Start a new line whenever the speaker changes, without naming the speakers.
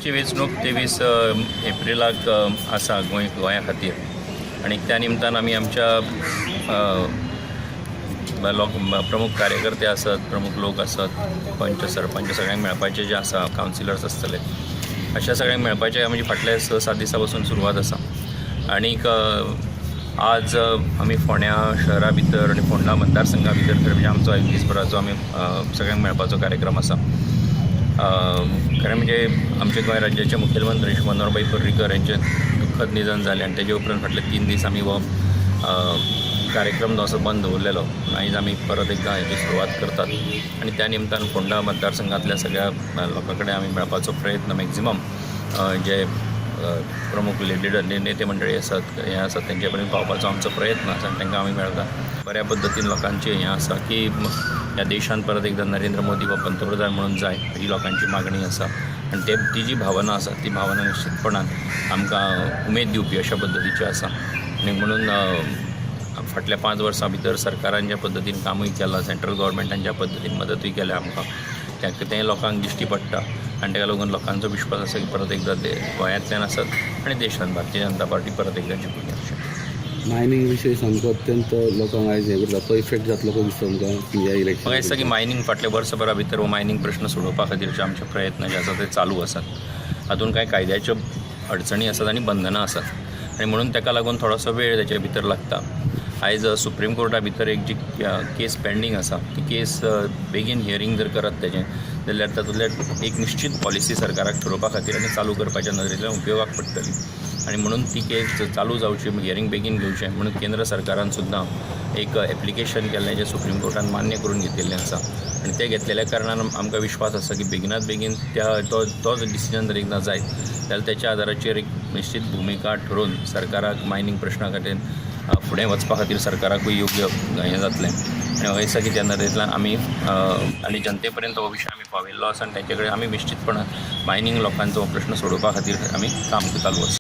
लोकसभेची वेंचणूक 23 एप्रिलाक आसा गोंय गोंया खातीर आनी त्या निमतान आमी आमच्या लोक, प्रमुख कार्यकर्ते आसत, प्रमुख लोक आसत, पंच, सरपंच सगळ्यांक मेळपाचें जें आसा, कावन्सिलर्स आसतले, अशा सगळ्यांक मेळपाचें म्हणजे फाटल्या 6-7 दिसां पासून सुरवात आसा. आनीक आज आमी फोंड्या शहरा भितर आनी फोंडा मतदारसंघा भितर खरें म्हणजे आमचो एक दीसभराचो आमी सगळ्यांक मेळपाचो कार्यक्रम आसा. खरें म्हणजे आमचे गोंय राज्याचे मुखेलमंत्री श्री मनोहरभाई पर्रीकर यांचें दुःखद निधन जालें आनी तेजे उपरांत फाटले 3 दीस आमी हो कार्यक्रम जो आसा बंद दवरलेलो. आयज आमी परत एकदां हेची सुरवात करतात आनी त्या निमतान फोंडा मतदारसंघांतल्या सगळ्या लोकां कडेन आमी मेळपाचो प्रयत्न, मॅक्झिमम जे प्रमुख लिडर, नेते मंडळी आसात, हे आसात, तेंचे पर्यंत पावपाचो आमचो प्रयत्न आसा आनी तांकां आमी मेळटा. बऱ्या पद्दतीन लोकांची हें आसा की ह्या देशांत परत एकदां नरेंद्र मोदी हो पंतप्रधान म्हणून जाय ही लोकांची मागणी आसा आनी ते ती जी भावना आसा ती भावना निश्चितपणान आमकां उमेद दिवपी अशा पद्दतीची आसा. आनी म्हणून फाटल्या 5 वर्सां भितर सरकारान ज्या पद्दतीन कामूय केलां, सेंट्रल गव्हर्मेंटान ज्या पद्दतीन मदतूय केल्या आमकां, तें लोकांक दिश्टी पडटा आनी ताका लागून लोकांचो विश्वास आसा की परत एकदां ते गोंयांतल्यान आसत आनी देशांत भारतीय जनता पार्टी परत एकदां जिखून अशें.
मायनींग विशय सामको अत्यंत लोकांक आयज हें करता, तो इफेक्ट जातलो कसो दिसता तुमकां ह्या
म्हाका
इलेक्शन?
दिसता की मायनींग फाटल्या वर्सभरा भितर हो मायनींग प्रश्न सोडोवपा खातीरचे आमचे प्रयत्न जे आसा ते चालू आसात. हातूंत कांय कायद्याच्यो अडचणी आसात आनी बंधनां आसात आनी म्हणून ताका लागून थोडोसो वेळ ताचे भितर लागता. आयज सुप्रीम कोर्टा भितर एक जी केस पेंडींग आसा ती केस बेगीन हियरींग जर करत तेजें जाल्यार तातूंतल्यान एक निश्चीत पॉलिसी सरकाराक ठरोवपा खातीर आनी चालू करपाच्या नदरेंतल्यान उपयोगाक पडटली. आनी म्हणून ती केस चालू जावची, हियरींग बेगीन घेवचें म्हणून केंद्र सरकारान सुद्दां एक एप्लिकेशन केल्लें जें सुप्रीम कोर्टान मान्य करून घेतिल्लें आसा. आनी तें घेतलेल्या कारणान आमकां विश्वास आसा की बेगिनात बेगीन त्या तो तोच डिसिजन जर एकदां जायत जाल्यार तेच्या आदाराचेर एक निश्चीत भुमिका ठरोवन सरकाराक मायनींग प्रश्ना खातीर फुडें वचपा खातीर सरकाराकूय योग्य हें जातलें. आनी म्हाका दिसता की त्या नदरेंतल्यान आमी आनी जनते पर्यंत हो विशय आमी पावयल्लो आसा आनी तांचे कडेन आमी निश्चितपणान मायनींग लोकांचो हो प्रश्न सोडोवपा खातीर आमी काम चालू आसा.